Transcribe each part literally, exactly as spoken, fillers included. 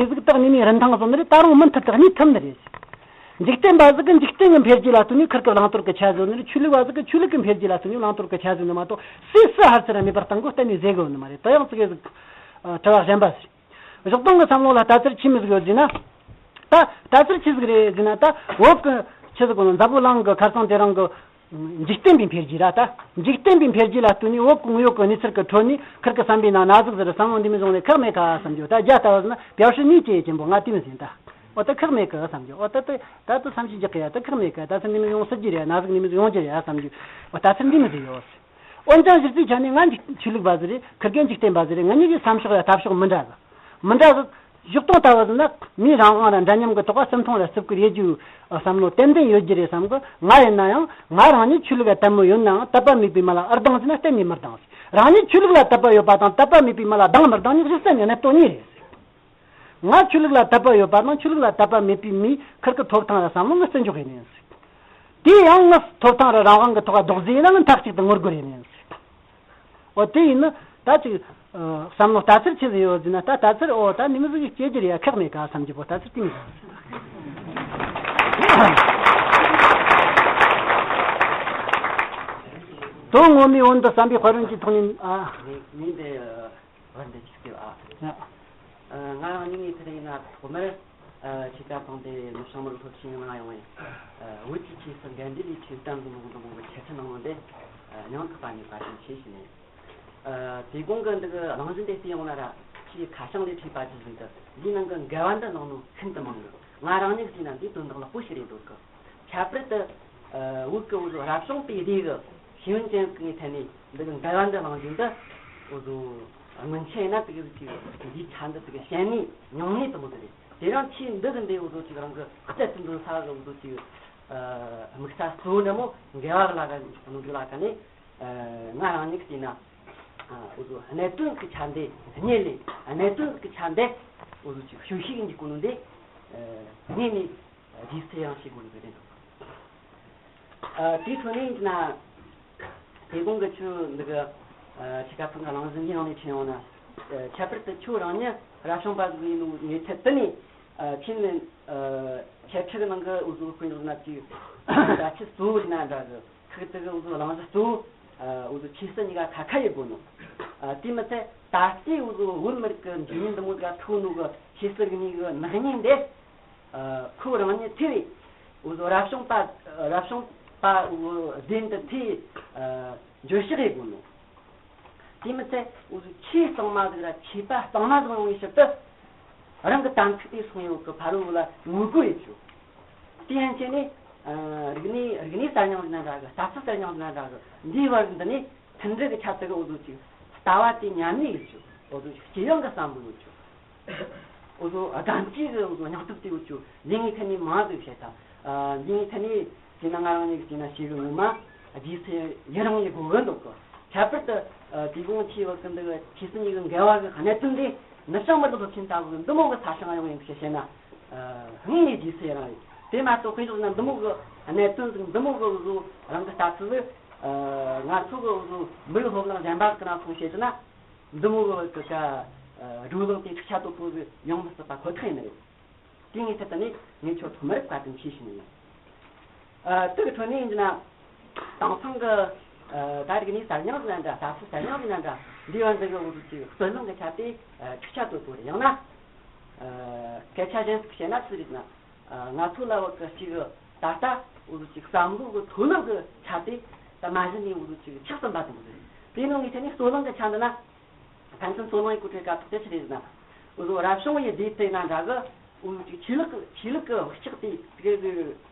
གཟུགས་དག་ཉི་མའི་རིན་ཐང་བཟོ་ནི་རེད། ད་རུང་མུ་མཐུད་དུ་གནས་ཐུབ་ནི་རེད། འཇིག་རྟེན་པ་ཟིག་གིས་འཇིག་རྟེན་གྱི་འཕེལ་རྒྱས་ལ་བསྟུན་ནས་ཁིར་གི་བླང་དོར་གྱི་ཆ་བཟོ་ནི་རེད། ཆོས་ལུགས་པ་ཟིག་གིས་ཆོས་ལུགས་ཀྱི་འཕེལ་རྒྱས་ལ་བསྟུན་ནས་བླང་དོར་གྱི་ཆ་བཟོ་ནི་མ་གཏོགས། སུས་སུ་ཧར་ཚུར་མེད་པར་བཏང་དགོས་གཏན་ནས་ཟེར་གི་ཡོད་ནི་མ་རེད། དེ་ཡང་ཙི་གེ་ཟིག་ཨ་དྲི་བ་གཞན་པ་ཟིག་རེད། གཞོགས་དོན་གྱི་བསམ་བློ་ལ་ལྟ་ཚུལ་ཆི་མོ་ཟིག་ཡོད་ཟེར་ན། ད་ལྟ་ཚུལ་ཆི་ཟིག་རེད་ཟེར་ན། ད་བོད་གི་ཆི་ཟིག་གོ་ནོ། འཛམ་བུ་གླིང་གི་ཁ་སང་དེ་རིང་གི་འཇིག་རྟེན་པའི་འཕེལ་རྒྱས་ར། ད་འཇིག་རྟེན་པའི་འཕེལ་རྒྱས་ལ་བསྟུན་ནས་བོད་གི་དངོས་ཡོད་ཀྱི་གནས་ཚུལ་གྱི་ཁྲོད་ནས་ཁིར་གི་བསམ་པའི་ནང་ན་ཟུག་ཟིག་རེད། བསམ་བློ་འདི་མོ་བཟུང་ནས་ཁག་མེད་ཁ་བསམ་རྒྱུ། ད་རྒྱ་ལྟ་བ་ཟེར་ན། 表示你这一进步 ང་དེ་མོ་ཟིག་ད། འོ་ད་ཁག་མེད་གི་བསམ་རྒྱུ། འོ་ད་ད་ད་ད་བསམ་གཞིག་རྒྱག་གི་ཡ། ད་ཁག་མེད་གི། ད་ཚུར་འདི་མོ་ཡོང་སྲིད་ཀྱི་རེད། ན་ཟུག་འདི་མོ་ཡོང་གི་རེད་བསམ་རྒྱུ། འོ་ད་ཚུར་འདི་མོ་ཟིག་ཡོད། འོན་ཀྱང་གཞི་རྩའི་ཆ་ནས་ང་འཇིག་ཆོས་ལུགས་པ་ཟིག་རེད། ཁིར་གེ་འཇིག་རྟེན་པ་ཟིག་རེད། ང་གཉིས་ཀྱི་བསམ་ཕྱོགས་ཡ་ལྟ་ཕྱོགས་མི་འདྲ་གི། མི་འདྲ་གི། གཞོགས་དོན་ལྟ་བུ་ཟིག་ན། མིའི་རང་དབང་ར་འདྲ་མཉམ་གྱི་ཐོག་ག་སེམས་ཐོང་ར་རྩིབ་ཀིར་ཡེད་རྒྱུའི་བསམ་བློ་ཏན་ཏན་ཡོད་རྒྱུ་རེད་བསམ་གི། ང་ཡིན་ན་ཡང་ང་རང་ཉིད་ཆོས་ལུགས་ལ་དད་མོས་ཡོད་ནའང་དད་པ་མེད་པའི་མི་ལ་འུར་སྡང་ཟེར་ན་གཏན་ནས་མི་སྡང་ཟེར། རང་ཉིད་ཆོས་ལུགས་ལ་དད་པ་ཡོད་པ་དང་དད་པ་མེད་པའི་མི་ལ་སྡང་མི་སྡང་གཉིས་གཞི་རྩ་ནས་གནད་དོན་གཉིས་རེད་ཟེར། ང་ཆོས་ལུགས་ལ་དད་པ་ཡོད་པ་དང་ཆོས་ལུགས་ལ་དད་པ་མེད་པའི་མིའི་ཁིར་གི་ཐོབ་ཐང་ར་བསམ་བློ་ངས་བརྩི་འཇོག་ཡིན་ནི་ཟེར། དེ་ཡང་ངས་ཐོབ་ཐང་ར་རང་དབང་གི་ཐོག་ལ་རྡོག་རྫིས་ཡིན་ན་ངས་མཐའ་གཅིག་ཏུ་ངོ་རྒོལ་ཡིན་ནི་ཟེར། འོ་དེ་ཡིན་ན་ད་ཅིག་ཨ་བསམ་བློ་ལྟ་ཚུལ་ཆི་ཟིག་ཡོད་ཟེར་ན། ད་ལྟ་ཚུལ། འོ་ད་ནི་མི་ཟིག་གི་སྐྱེ་རྒྱུ་རེད་ཡ། ཁག་མེད་ཀ་བསམ་རྒྱུ་པོ་ལྟ་ཚུལ་དེ་མོ་ཟིག་དོན་ངོ་མའི་བོན་དུ་བསམ་པའི་དཔལ་རིན་གྱི་ཐོག་ནས། ཨ། ངས་ངས་འདི་བར་འདི་ཅིག་ལྟོས་ཨ། ཡ། ཨ། ང་རང་ཉིད་ནས་དེ་རིང་ང་ཐོག་མར་ཨ་ཁྱེད་ཀ་ཐོག་འདི་མི་ཤང་མར་སློབ་ཆེན་ནང་ཡོང་བའི་ཨ་བོད་ཀྱི་ཆོས་སུ་འགལ་འདུ་ལས་ཆོས་གཏམ་གྱི་མང་དུ་མང་གི་ཆེ་ཆུང་ནང་ལོགས་འདི་ཨ་ཉང་ཐག་པ་ནས་བཀའ་དྲིན་ཆེ་ཞུ་ནས། ཨ་དེ་གོང་གི་འདི་གི་གླེང་གཞི་འདི་བལྟས་ཡོང་ན་ར། ཆེས་ཁ་བྱང་ལས་བྲིས་པ་ཇི་བཞིན་དུ་འདིའི་ནང་གི་འགལ་བ་འདི་གླེང་ནོ་ཤིན་ཏུ་མང་གི། ང་རང་ཉིད་བལྟས་ན་འདིའི་དོན་དག་ལེགས་པོ་ཞིག་རེད་འདོད་གི། ཁྱད་པར་དུ་ཨ་བོད་ཀྱི་འུ་ཚོ་རབ་བྱུང་པའི་སྡེ་གི་ཤེས་ཡོན་ཅན་གྱི་ཐད་ནས་འདི་གི་འགལ་བ་འདི་གླེང་རྒྱུ་འདི་འུ་ཚོ་སྔོན་ཆད་ཡིན་ན་དེ་གི་ཅིག་འདིའི་ཆ་འདི་དེ་གི་ཞན་ནས་ཉུང་ནས་དུ་མོ་དེ་རེད། དེ་རིང་ཆེས་འདི་གི་འདི་འུ་ཚོ་ཅིག་རང་གི་རྩལ་དུ་འདོན་ས་གི་འུ་ཚོ་ཅིག་ཨ་དམིགས་ས་གཙོ་བོ་འདྲ་མོ་འགལ་བ་གི་ལ་ཀ་འཇུག་གི་ནོ་འདི་ལ་ཀ་ནས། ཨ་ང་རང་ཉིད་བལྟས་ན་ཨ་འུ་ཚོ་གནད་དོན་གྱི་ཆ་འདི་གཉེར་ལས། གནད་དོན་གྱི་ཆ་འདི་འུ་ཚོ་ཅིག་ཤུགས་ཤིག་འཇུག་གི་ནོ་འདི་ཨ་ངས་ནས་རྗེས་སུ་ཡང་ཞུ་དགོས་ནི་རེད་འདུག་ཨ་དེའི་ཐོག་ནས་ཡིན་ན། དེ་གོང་གི་ཆོས་འདི་གི་ཨ་ཆེ་ཁ་ཐང་གི་གླེང་གཞི་འདི་ནང་ནས་ཕྱིན་ཡོང་ན། ཨ་ཁྱད་པར་དུ་ཁྱོད་རང་ཉིད་རབ་བྱུང་པ་ཟིག་ཡིན་ནོ་ངས་ཚད་དུ་ནས་ཨ་ཕྱིན་ནས་ཨ་འཆད་ཁྲིད་ཀྱི་ནང་གི་འུ་ཚོ་དཔེ་འཇོག་ན་ཅིག་བརྡ་ཆད་གཙོ་བོ་ཡིན་ན་འདྲ་གི། ཁག་དེ་གི་འུ་ཚོ་གླེང་གཞི་གཙོ་བོ་ཨ་འུ་ཚོ་ཆོས་སྲིད་གཉིས་ཀ་ཁ་ཁ་ཡེད་དགོས་ནོ། ཨ་དེ་མི་ཚད་ད་ལྟའི་འུ་ཚོ་བོད་མི་རིགས་ཀྱི་འཇིག་ཉེན་འདི་མོ་ཟིག་ཐུག་ནོ་གི་ཆོས་སྲིད་གཉིས་ཀྱི་ནག་ཉེས་འདི། ཨ་ཁོ་རང་ཉིད་ཐེ་བའི་འུ་ཚོ་རབ་བྱུང་པ་རབ་བྱུང་པ་འུ་བདེན་དུ་ཐེ་ཨ་འགྱུར་ཤེས་ཡེད་དགོས་ནོ། དེ་མི་ཚད་འུ་ཚོ་ཆོས་གཙང་མ་ཟིག་ར་ཆོས་པ་གཙང་མ་ཟིག་ཡོང་བའི་ཕྱིར་དུ་རང་གི་དམ་ཚིག་དེ་སྲུང་ཡོང་གི་ཕ་རོལ་བོད་ལ་ངོ་རྒོལ་ཡེད་རྒྱུ། དེ་ཡན་ཆད་ནས་ཨ་རིག་གནས་རིག་གནས་གསར་རྙིང་ཟིག་ན་འདྲ་གི། ལྟ་ཚུལ་གསར་རྙིང་ཟིག་ན་འདྲ་གི། འདིའི་བར་འདི་ནས་མཐུན་སྒྲིལ་གྱི་ཆ་དེ་གི་འུ་ཚོ་ཅིག་ལྟ་བ་དེ་ཉམས་ལེན་ཡེད་རྒྱུ། འུ་ཚོ་ཅིག་སྤྱི་ཡོངས་ཀྱི་བསམ་བློ་ཡོད་རྒྱུ། འུ་ཚོ་སྒང་གཅིག་གི་འུ་ཚོ་སྙིང་སྟོབས་དེ་ཡོད་རྒྱུ། འདི་ངའི་ཐད་ནས་མང་ཟིག་བཤད་ཐལ། ཨ་འདི་ངའི་ཐད་ནས་བྱས་ན་ང་རང་ཉིད་ཀྱིས་བྱས་ན་ཞེ་གི་ངོ་མ་རྗེས་སུ་ཡི་རང་ཡི་དགོས་གི་འདུག་གི། ཁྱད་པར་དུ་ཨ་དེ་གོང་ཆེ་བ་གི་འདི་གི་ཆོས་སྲིད་གཉིས་ཀྱི་འགལ་བ་གི་གནད་དོན་དེ་ནུབ་བྱང་མི་རིགས་སློབ་ཆེན་ལྟ་བུ་གི་འདི་མོ་གི་ས་ཞིང་ཡོང་ཡིན་ཞེས་བཤད་ན་ཨ་དངོས་ནས་རྗེས་སུ་ཡི་རང་ཡིན། དེ་མ་གཏོགས་དཔེ་འཇོག་ན་འདི་མོ་གི་གནད་དོན་ཟིག་འདི་མོ་གི་བཟོ་རང་གི་ལྟ་ཚུལ་ཟིག་ཨ་ང་ཚོ་གི་བཟོ་མི་རིགས་སློབ་གླིང་གཞན་པ་གི་ནང་སོང་བཤད་ན། འདི་མོ་གི་ཀ་ཨ་བགྲོ་གླེང་དེ་འཁྲུག་ཆ་དོད་པོ་ཟིག་ཡོང་མི་སྲིད་པ་ཁོ་ཐག་ཡིན་ནི་རེད། དེ་ངས་ཐད་ནས་ངས་ཁྱོད་ཐོག་མར་བཀའ་དྲིན་ཆེ་ཞུ་ནི་ཡིན། ཨ་དེ་གི་ཁྲོད་ནས་ཡིན་ན་དེང་སང་གི་ཨ་ད་རིག་གནས་གསར་རྙིང་ཟིག་ན་འདྲ། ལྟ་ཚུལ་གསར་རྙིང་ཟིག་ན་འདྲ། འདི་བ་འདི་གི་འུ་ཚོ་ཅིག་རྩོད་གླེང་གི་ཆ་དེ་ཨ་འཁྲུག་ཆ་དོད་པོ་རེད། ཡང་ན་ཨ་སྐད་ཆ་གཞན་ཞིག་བཤད་ན་ཅི་རེད་ན། ཨ་ང་ཚོ་ལ་བ་གི་ཅིག་ད་ལྟ་འུ་ཚོ་ཅིག་བསམ་བློ་གི་མཐོ་སློབ་གི་ཆ་དེ་ད་མ་གཞི་ནས་འུ་ཚོ་ཅིག་ཆགས་ཟིན་པ་དང་གི་རེད། དེ་ནང་ངས་དེ་ནས་རྩོད་གླེང་གི་ཆ་འདི་ན། ཕན་ཚུན་རྩོད་གླེང་གི་གྲས་ཀ་ཐོག་དེ་ཆི་རེད་ཟེར་ན། འུ་ཚོ་རབ་བྱུང་ཡི་སྡེ་དེ་ན་འདྲ་གི། འུ་ཚོ་ཅིག་ཆོས་ལུགས་ཀྱི་ཆོས་ལུགས་ཀྱི་བག་ཆགས་དེ་དེ་གི་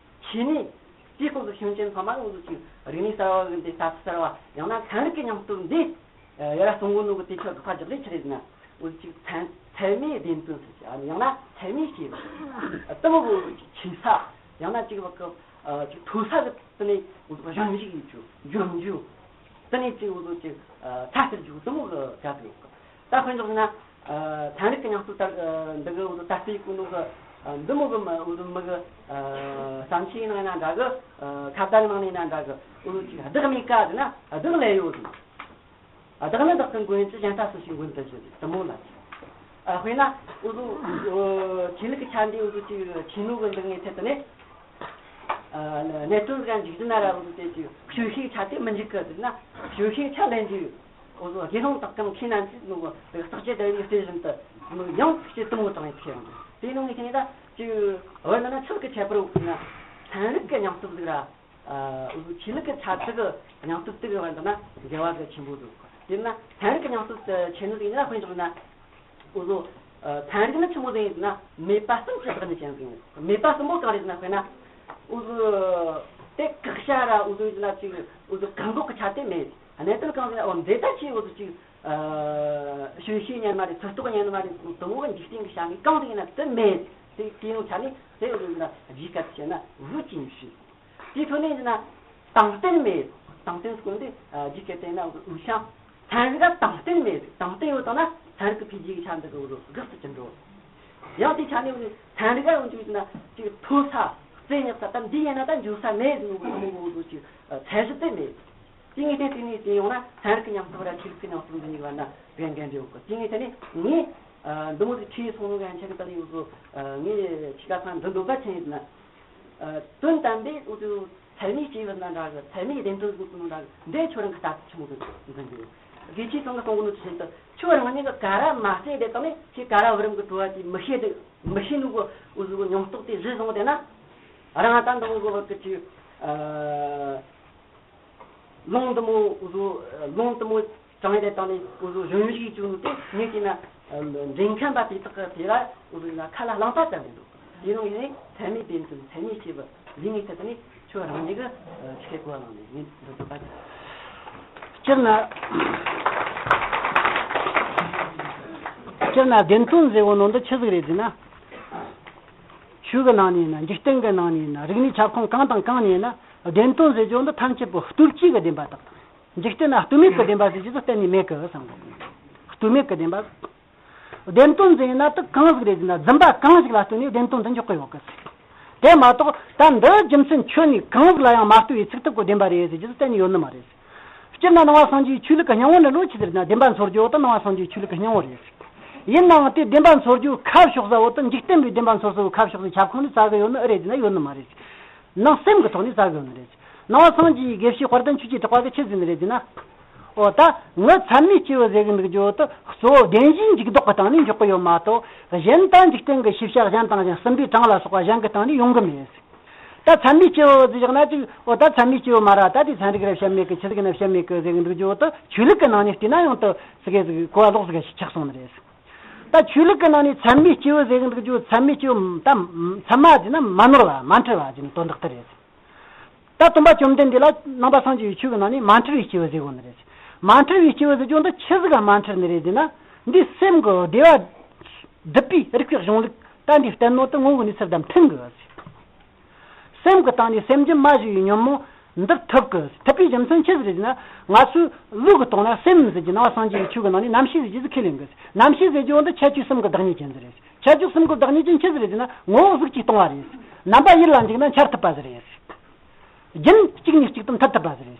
ཆོས་ནས་དེའི་སྐོར་གྱི་ཤེས་ཡོན་ཅན་ཚང་མ་གི་འུ་ཚོ་ཅིག་རིག་གནས་གསར་བ་གི་འདི་ལྟ་ཚུལ་གསར་བ། ཡང་ན་ཚན་རིག་གི་སྙིང་སྟོབས་འདི་ཡར་ར་གཏོང་གོ་ནོ་གི་དེ་ཆོ་དགག་པ་རྒྱག་ལས་ཆི་རེད་ཟེར་ན། འུ་ཚོ་ཅིག་ཚད་ཚད་མའི་བདེན་དོན་ཟེར་གྱི། ཨ་ནི་ཡང་ན་ཚད་མའི་སྐྱེས་བུ་དེ་མོ་གི་འུ་ཚོ་ཅིག་ཆེ་ས། ཡང་ན་ཅིག་བ་གི་ཨ་ཅིག་མཐོ་ས་གི་དེ་ནས་འུ་ཚོ་གཞན་ཞིག་ཡིན་རྒྱུ་འཇོམས་རྒྱུ། དེ་ནས་ཅིག་འུ་ཚོ་ཅིག་ཨ་ཚ་ཟེར་རྒྱུ་དེ་མོ་གི་ག་ཟིག་ཡོད་གི། ད་དཔེ་འཇོག་ན་ཨ་ཚན་རིག་གི་སྙིང་སྟོབས་ལྟར་ཨ་འདི་གི་འུ་ཚོ་ད་ལྟའི་ཀུན་སློང་གི་ཨ་འདི་མོ་གི་མི་འུ་ཚོ་མི་གི་ཨ་བསམ་ཤེས་ནང་ན་འདྲ་གི། ཨ་ཁ་བརྡ་གི་ནང་ནས་ན་འདྲ་གི། འུ་ཚོ་ཅིག་བདག་མེད་ཀ་ཟེར་ན་བདག་ལས་ཡོད་ཟེར། བདག་ནི་བདག་གི་མགོན་ཡིན་གྱི། གཞན་ལྟ་སུ་ཞིག་མགོན་དུ་བྱེད་དེ་མོ་ལ། ཨ་དཔེར་ན་འུ་ཚོ་ ཆོས་ལུགས་ཀྱི་ཆ་འདི་འུ་ཚོ་ཅིག་ཆོས་ནོར་གི་འདུག་ངེས་ཚད་དུ་ནས། ཨ་གནད་དོན་ཟིག་འཇིག་རྟེན་ན་ར་འུ་ཚོ་དེ་ཅིག་དཔྱོད་ཤེས་ཆ་དེ་མི་འཇིག་གི་ཟེར་ན། དཔྱོད་ཤེས་ཆ་ལེན་རྒྱུ་འུ་ཚོ་དགེ་སློང་དག་གམ་མཁས་ན་འདི་ནོ་བརྟག་དཔྱད་བསྡད་ཡོད་དེ་བཞིན་དུ་ཡང་དཔྱད་དུ་མོ་དང་ཡིན་ཁྱེད་རང་དེ་ནང་ངེས་ཁྱེད་ད་ཅིག་བར་ན་ན་ཆོས་ཀྱི་ཁྱད་པར་འུ་ཚོ་ན་ཚན་རིག་གི་སྙིང་སྟོབས་ཟིག་ར། འུ་ཚོ་ཆོས་ལུགས་ཀྱི་ཆ་ཚིག་གི་སྙིང་སྟོབས་དེ་གི་བར་འདི་ན་འགལ་བ་གི་ཆེན་པོ་འདུག་དེ་ན་ཚན་རིག་གི་སྙིང་སྟོབས་ཆེ་ནོ་དེ་ཡིན་ན་དཔེ་འཇོག་ན། འུ་ཚོ་ཚན་རིག་ནི་ཆི་མོ་ཟིག་ཡིན་ན་མེད་པ་གསུམ་གྱི་བདག་ཉིད་ཅན་ཟིག་ཡིན། མེད་པ་གསུམ་པོ་གང་རེད་ཟེར་ན། དཔེར་ན་འུ་ཚོ་དེ་བཀག་བྱ་ར་འུ་ཚོ་ཡིན་ན་ཅིག་འུ་ཚོ་བཀག་འགོག་གི་ཆ་དེ་མེད། གནད་དོན་གང་ཟེར་ན་འོ་འདི་ལྟ་ཅིག་འུ་ཚོ་ཅིག་དཔྱོད་ཤེས་ཉན་མ་རེད། ཚོད་རྟོག་ཉན་མ་རེད། དུ་མོ་གི་འཇིག་རྟེན་གྱི་བྱ་དངོས་གང་ཟིག་ཡིན་ན་དེ་མེད། དེ་དེ་ཡོང་ཆ་ནས་དེ་འུ་ཚོ་ཡིན་ན་རྒྱུས་སྐད་བཤད་ན་བུ་ཅིག་ཡིན་ཞིག་དེའི་ཐོག་ནས་ཡིན་ན་དང་བསྟན་མེད། དང་བསྟན་སྐོར་འདི་རྒྱུད་སྐད་བསྟན་ན་འུ་ཤང་ཚན་རིག་ག་དང་བསྟན་མེད། དང་བསྟན་ཡོད་དང་ན་ཚན་རིག་གི་འཕེལ་རྒྱས་ཀྱི་ཆ་འདི་གི་འུ་དགག་ཏུ་ཅི་འགྲོ། ཡང་དེའི་ཆ་ནས་འུ་ཚན་རིག་ག་འུ་འཇུག་ན་ཅིག་མཐོ་ས་རྩེ་ཉག་ས་ད་འདི་ཡིན་ན་ད་འཇུག་ས་མེད་ཟེར་ནོ་གི་ཐུན་མོང་གི་འུ་ཅིག་ཚད་གཞི་དེ་མེད། དེ་ངེས་གཏན་དེ་ནས་དེ་ཡོང་ན་ཚན་རིག་གི་སྙིང་སྟོབས་ར་ཆོས་ལུགས་ཀྱི་སྙིང་སྟོབས་འདི་གཉིས་ཀྱི་བར་ན་འགལ་འགལ་འདྲ་ཡོད་གི་དེ་ངེས་གཏན་ནས་ངས་འདི་མོ་ཟིག་ཁྲིད་སོང་ནོ་གི་ཡན་ཆད་ཀྱི་ད་ནས་འུ་ཚོ་ངས་ཁྱི་ཀ་ཚང་འདི་འདོད་པ་ཆེན་ཡིན་ན། དོན་དམ་པའི་འུ་ཚོ་ཚད་མའི་སྐྱེས་བུ་ན་འདྲ་གི་ཚད་མའི་བདེན་དོན་གཟུགས་ཀུན་འདྲ་གི་འདི་ཁྱོད་རང་གི་ལྟ་ཚུལ་ཆི་མོ་གི་འཛིན་གི་ཡོད། དགེ་ཆོས་ཚང་གི་གཏོང་གི་ནོ་ཆི་ཟིན་དུ་ཁྱོད་རང་ཉིད་གི་ག་ར་མ་བརྩེ་དེ་དང་ནི་ཁྱེད་ག་ར་བུ་རམ་གི་བྲོ་བ་དེ་མི་ཤེས་དེ་མི་ཤེས་ནོ་གི་འུ་ཚོ་གི་མྱོང་རྟོགས་དེ་རི་བཟུང་དེ་ན་རང་ད་འདི་མོ་གི་བར་གི་ཆི། ལུང་འདི་མོ་འུ་ཚོ་ལུང་འདི་མོ་དྲངས་ཏེ་བཏང་ནས་འུ་ཚོ་གཞོན་ཞིག་བཅུག་ནས་དེ་ངས་བལྟས་ན་འདྲེན་མཁན་པ་དེ་དག་གི་དེ་ལ་འུ་ཚོ་ཡིན་ན་ཁ་ལ་རླངས་པ་ཙམ་མི་འདུག་དེ་རིང་ཡིན་ཚད་མའི་བདེན་དོན་ཚད་མའི་སྐྱེས་བུ་ལུས་ངེས་ཐད་ནས་ཁྱོད་རང་ཉིད་ཀྱི་ཆི་གེ་གོ་བ་ལངས་ནས་ངས་འདི་འདོད་པ་ཅི། སྤྱིར་ན་སྤྱིར་ན་བདེན་དོན་ཟེར་བོ་ནོ་འདི་ཆི་ཟིག་རེད་ཟེར་ན། ཆོས་ཀྱི་ནང་ནས་ཡིན་ན་འཇིག་རྟེན་གྱི་ནང་ནས་ཡིན་ན་རིག་གནས་ཁྱབ་ཁོངས་གང་དང་གང་ནས་ཡིན་ན་བདེན་དོན་ཟེར་རྒྱུ་འདི་ཐམས་ཅད་པོ་ལྟོས་བཅས་ཀྱི་བདེན་པ་དག་དང་། འཇིག་རྟེན་ན་ལྟོས་མེད་ཀྱི་བདེན་པ་ཟེར་རྒྱུ་དེ་གཏན་ནས་མེད་ཀི་བསམ་གོ། ལྟོས་མེད་ཀྱི་བདེན་པ། བདེན་དོན་ཟེར་ན་དེ་གང་ཟིག་རེད་ཟེར་ན་རྫུན་པ་གང་ཞིག་ལ་ལྟོས་ནས་བདེན་དོན་དུ་འཇོག་གི་ཡོད་གི། དེ་མ་གཏོགས་ད་འདི་རྒྱུ་མཚན་ཁྱོན་ནས་གང་ཟིག་ལ་ཡང་མ་ལྟོས་པའི་ཚིག་ཐོག་གི་བདེན་པ་རེད་ཟེར་རྒྱུ་དེ་གཏན་ནས་ཡོད་ནི་མ་རེད། སྤྱིར་ན་ནང་པ་སངས་རྒྱས་ཆོས་ལུགས་ཀྱི་སྙིང་པོ་འདི་ལོ་ཆི་ཟེར་ན་བདེན་པ་འཚོལ་རྒྱུ་བོ་དེ་ནང་པ་སངས་རྒྱས་ཆོས་ལུགས་ཀྱི་སྙིང་པོ་རེད། ཡིན་ནའང་དེ་བདེན་པ་འཚོལ་རྒྱུ་ཁ་ཕྱོགས་ས་བོ་དེ་འཇིག་རྟེན་པའི་བདེན་པ་འཚོལ་ས་བོ་ཁ་ཕྱོགས་སའི་ཁྱབ་ཁོངས་ནས་བཙལ་གི་ཡོད་ནི་ཨེ་རེད་ཟེར་ན་ཡོད་ནི་མ་རེད། ནང་སེམས་ཀྱི་ཐོག་ནས་བཙལ་གི་ཡོད་ནི་རེད། ནང་པ་སངས་རྒྱས་ཀྱི་དགེ་བཤེས་དཔལ་ལྡན་ཆོས་ཀྱི་གྲགས་པ་གིས་ཆི་ཟེར་ནི་རེད་ཟེར་ན། འོ་ད་ངའི་ཚད་མའི་སྐྱེས་བུ་ཟེར་གི་འདུག་རྒྱུ་དེ་གཙོ་བོ་བདེན་བཞིའི་འཇུག་ལྡོག་གི་སྟེང་ནས་འཇོག་གི་ཡོད་མ་གཏོགས་གཞན་དག་འཇིག་རྟེན་གྱི་ཤེས་བྱ་གཞན་དང་གཞན་སྲིད་པའི་གྲངས་ལ་སོགས་པ་གཞན་གྱི་སྟེང་ནས་ཡོང་གི་མེད། ད་ཚད་མའི་སྐྱེས་བུ་ཟེར་བཞག་ན་ཅིག་འོ་ད་ཚད་མའི་སྐྱེས་བུ་མ་ར་ད་དེ་ཚན་རིག་ར་བཤད་མེད་གི་ཆི་ཟིག་ན་བཤད་མེད་གི་ཟེར་གི་འདུག་རྒྱུ་དེ་ཆོས་ལུགས་ཀྱི་ནང་ནས་བལྟས་ན་ཡང་དེ་ཟིག་གི་ཟིག་གོ་བ་ལོག་ཟིག་གི་ཆགས་སོང་ནི་རེད། ད་ཆོས་ལུགས་ཀྱི་ནང་ནས་ཚད་མའི་སྐྱེས་བུ་ཟེར་གི་འདུག་རྒྱུ་ཚད་མའི་སྐྱེས་བུ་ད་ཚད་མ་ཟེར་ན་མ་ནོར་བ་མ་འཁྲུལ་བ་ཟེར་ནི་དོན་དག་དེ་རེད། ད་སྟོན་པ་བཅོམ་ལྡན་འདས་ལ་ནང་པ་སངས་རྒྱས་ཀྱི་ཆོས་ཀྱི་ནང་ནས་མ་འཁྲུལ་བའི་སྐྱེས་བུ་ཟེར་གོ་ནི་རེད། མ་འཁྲུལ་བའི་སྐྱེས་བུ་ཟེར་རྒྱུ་འདི་ཆི་ཟིག་ག་མ་འཁྲུལ་ནི་རེད་ཟེར་ན། འདི་སེམས་ཀྱི་བདེ་བ་སྒྲུབ་པའི་རིགས་པའི་གཞུང་ལུགས་ད་འདི་བསྟན་ནོ་དེ་ངོ་བོའི་གནས་ཚུལ་དང་མཐུན་དགོས། སེམས་ཀྱི་སྟེང་ནས་སེམས་རྒྱུད་མ་ཞི་བའི་ཉོན་མོངས་འདུལ་ཐུབ་དགོས། ཐུབ་པའི་རྒྱུ་མཚན་ཆི་ཟིག་རེད་ཟེར་ན། ང་ཚོའི་ལུགས་ཀྱི་ཐོག་ན་སེམས་ཟེར་རྒྱུ་ནང་པ་སངས་རྒྱས་ཀྱི་ཆོས་ཀྱི་ནང་ནས་རྣམ་ཤེས་ཟེར་རྒྱུ་ཟིག་ཁས་ལེན་དགོས། རྣམ་ཤེས་ཟེར་རྒྱུ་འདི་ཁྱད་ཆོས་གསུམ་གྱི་བདག་ཉིད་ཅན་ཟིག་རེད། ཁྱད་ཆོས་གསུམ་གྱི་བདག་ཉིད་ཅན་ཆི་ཟིག་རེད་ཟེར་ན་ངོ་བོ་གཟུགས་ཀྱིས་སྟོང་བ་རེད། རྣམ་པ་ཡིད་ལ་འཇུག་ན་འཆར་ཐུབ་པ་ཟིག་རེད། རྒྱུན་གཅིག་ནས་གཅིག་ཏུ་མཐུད་ཐུབ་པ་ཟིག་རེད།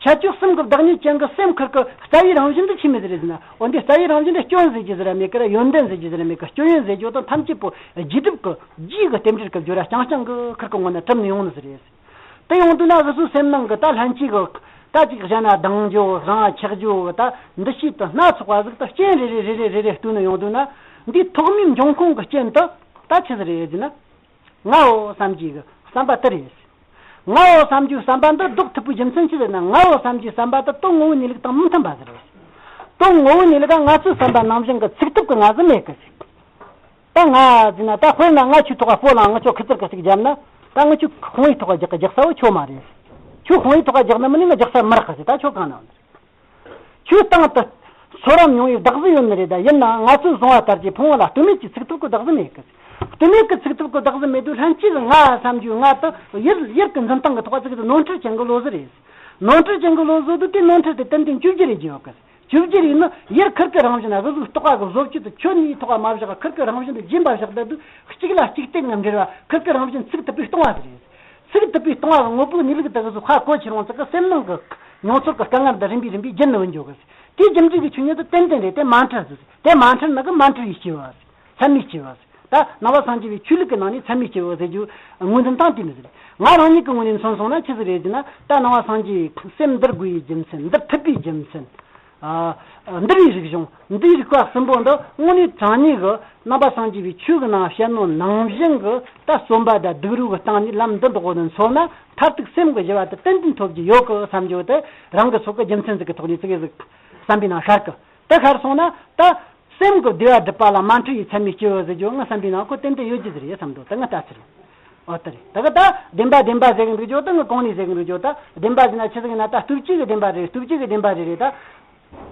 ཁྱད་ཆོས་གསུམ་གྱི་བདག་ཉིད་ཅན་གྱི་སེམས་ཁིར་གི་རྩ་བའི་རང་བཞིན་དུ་ཆི་མོ་ཟིག་རེད་ཟེར་ན། འོ་འདི་རྩ་བའི་རང་བཞིན་དུ་སྐྱོན་ཟེར་རྒྱུ་ཟིག་ར་མེད་ཀི་ར། ཡོན་ཏན་ཟེར་རྒྱུ་ཟིག་ར་མེད་ཀི། སྐྱོན་ཡོན་ཟེར་རྒྱུ་དང་ཐམས་ཅད་པོ་རྗེས་སྒྲུབ་ཀྱི་རྗེས་ཀྱི་རྟེན་འབྲེལ་གྱི་རྒྱུ་ར་རྐྱང་རྐྱང་གི་ཁིར་གི་ངོ་ནས་གྲུབ་ནས་ཡོང་ནི་ཟིག་རེད། དེ་ཡོང་དུས་ན་འུ་ཚོའི་སེམས་ནང་གི་ད་ལྷན་སྐྱེས་གི་ད་ཅིག་གཞན་ན་ལྡང་རྒྱུ་རང་ཆགས་རྒྱུ་གི་ད་འདུ་ཤེས་དང་སྣ་ཚོགས་པ་ཟིག་ད་རྐྱེན་རེ་རེ་རེ་རེ་རེ་རེ་བསྟུན་ནས་ཡོང་དུས་ན། འདིའི་ཐོག་མའི་འབྱུང་ཁུངས་ཀྱི་རྐྱེན་དུ་ད་ཆི་ཟིག་རེད་ཟེར་ན། ངའོ་བསམ་རྒྱུའི་བསམ་པ་དེ་རེད། ངའོ་བསམ་རྒྱུའི་བསམ་པ་འདི་ལྡོག་ཐུབ་པའི་རྒྱུ་མཚན་ཅི་ཟེར་ན། ངའོ་བསམ་རྒྱུའི་བསམ་པ་དེ་དོན་ངོ་བོའི་གནས་ལུགས་དང་མི་མཐུན་པ་ཟིག་རེད། དོན་ངོ་བོའི་གནས་ལུགས་ང་ཚོའི་བསམ་པ་ནང་བཞིན་གྱི་ཚུགས་ཐུབ་ཀྱི་ང་ཟིག་མེད་གི་ཟིག་ད་ང་ཟེར་ན་ད་དཔེར་ན་ང་ཁྱོའི་ཐོག་ག་སྤོ་ལངས་ང་ཁྱོད་ཁུ་ཚུར་གི་ཟིག་བརྒྱབ་ན། ད་ང་ཁྱོད་ཁོང་ཡི་ཐོག་ག་རྒྱག་གི་རྒྱག་ས་བོ་ཁྱོད་མ་རེད། ཁྱོད་ཁོང་ཡི་ཐོག་ག་རྒྱག་ན་མིན་ནི་ང་རྒྱག་ས་མི་རག་གི་ཟིག་ད་ཁྱོད་གང་ན་ཡོད་ནི་རེད། ཆོས་སྟེང་དུ་ཚོར་བ་མྱོང་བའི་བདག་གཟུགས་ཡོད་ནི་རེད། ད་ཡིན་ནའང་ང་ཚོས་བཟུང་བ་ལྟར་གྱི་ཕུང་བོ་ལ་ལྟོས་མེད་ཀྱི་ཚུགས་ཐུབ་ཀྱི་བདག་གཟུགས་མེད་གི། ལྟོས་མེད་ཀྱི་ཚུགས་ཐུབ་ཀྱི་བདག་གཟུགས་མེད་དུས་ལྷན་སྐྱེས་ཀྱི་ང་བསམ་རྒྱུའི་ང་དེ་ཡུལ་ཡུལ་གྱི་འཛིན་སྟངས་ཀྱི་ཐོག་ཚིག་དེ་ནོར་འཁྲུལ་ཅན་གྱི་བློ་གཟུགས་རེད། ནོར་འཁྲུལ་ཅན་གྱི་བློ་གཟུགས་དེ་དེ་ནོར་འཁྲུལ་དེ་ཏན་ཏན་བཅོས་བསྒྱུར་རེ་བགྱི་ཡོད་གི། བཅོས་བསྒྱུར་ཡིན་ན་ཡུལ་ཁིར་ཀའི་རང་བཞིན་ན་གཟུགས་རྟོག་པ་གི་བཟོ་བཅོས་དེ་ཁྱོན་ནས་ཐོག་མ་བཞག་ཁིར་ཀའི་རང་བཞིན་དུ་རྗེན་པ་བཞག་བསྡད་དུས་གཅིག་ལ་གཅིག་བརྟེན་ནས་འབྲེལ་བ་ཁིར་ཀའི་རང་བཞིན་ཚུགས་ཐུབ་པས་སྟོང་བ་ཟིག་རེད། ཚིག་ཐུབ་པས་སྟོང་བ་གི་དངོས་པོའི་གནས་ལུགས་དེ་གི་གཟུགས་ཧ་གོ་ཁྱེར་འོང་ཙག་གི་སེམས་ནང་གི་མྱོང་ཚོར་གི་དཀའ་ངལ་འདི་རིམ་པས་རིམ་པས་བརྒྱུད་ནས་འོན་འཇོག་གི། དེའི་རྒྱུ་འབྲས་ཀྱི་ཆོས་ཉིད་དེ་ཏན་ཏན་རེད། དེ་མ་འཁྲུལ་ཟིག་དེ་མ་འཁྲུལ་ན་གི་མ་འཁྲུལ་བའི་སྐྱེ་བ་ཟིག་ཚད་མའི་སྐྱེ་བ་ཟིག་ད་ནང་པ་སངས་རྒྱས་པའི་ཆོས་ལུགས་ཀྱི་ནང་ནས་ཚད་མའི་སྐྱེས་བུ་ཟེར་རྒྱུ་ངོས་འཛིན་སྟངས་དེ་མི་ཟེར། ང་རང་ཉིད་ཀྱི་ངོས་ནས་མཚོན་སོང་ན་ཆི་ཟིག་རེད་ཟེར་ན། ད་ནང་པ་སངས་རྒྱས་སེམས་འདུལ་དགོས་པའི་རྒྱུ་མཚན། འདུལ་ཐུབ་པའི་རྒྱུ་མཚན། ཨ། འདུལ་བའི་རིག་གཞུང་འདིའི་རིགས་པ་གསུམ་པོ་འདི་དངོས་གནས་དྲང་གནས་ཀྱི་ནང་པ་སངས་རྒྱས་པའི་ཆོས་ཀྱི་ནང་བཤད་ནོ་ནང་བཞིན་གྱི་ད་བརྩོན་པ་དང་སྡིགས་རོགས་ཀྱི་སྟེང་ནས་ལམ་འདི་འདོགས་ནས་འཚོལ་ན། མཐར་ཐུག་སེམས་ཀྱི་ཞི་བ་དེ་ཏན་ཏན་ཐོབ་ཀྱི་ཡོད་གི་བསམ་རྒྱུ་དེ་རང་གི་སོགས་ཀྱི་རྒྱུ་མཚན་ཟིག་གི་ཐོག་ནས་ཙི་གེ་ཟིག་བསམ་པའི་ནང་ཤར་གི། དེ་ཤར་སོང་ན་ད་སེམས་ཀྱི་བདེ་བ་སྒྲུབ་པ་ལ་མ་འཁྲུལ་བའི་ཚད་མའི་སྐྱེས་བུ་ཟེར་རྒྱུ་ང་བསམ་པའི་ནང་ཁོ་ཏན་ཏན་ཡོད་རྒྱུ་ཟིག་རེད་བསམ་འདུག་དེ་ང་ལྟ་ཚུལ། ཨོ་དེ་རེད། ད་གི་ད་བདེན་པ་བདེན་པ་ཟེར་གི་འདུག་རྒྱུ་དེ་ང་གོང་ནས་ཟེར་གི་འདུག་རྒྱུ་ད་བདེན་པ་ཟེར་ན་ཆི་ཟིག་ཡིན་ན། ད་སྟོབས་བཅུ་གི་བདེན་པ་རེད། སྟོབས་བཅུ་གི་བདེན་པ་རེད་རེད་ད།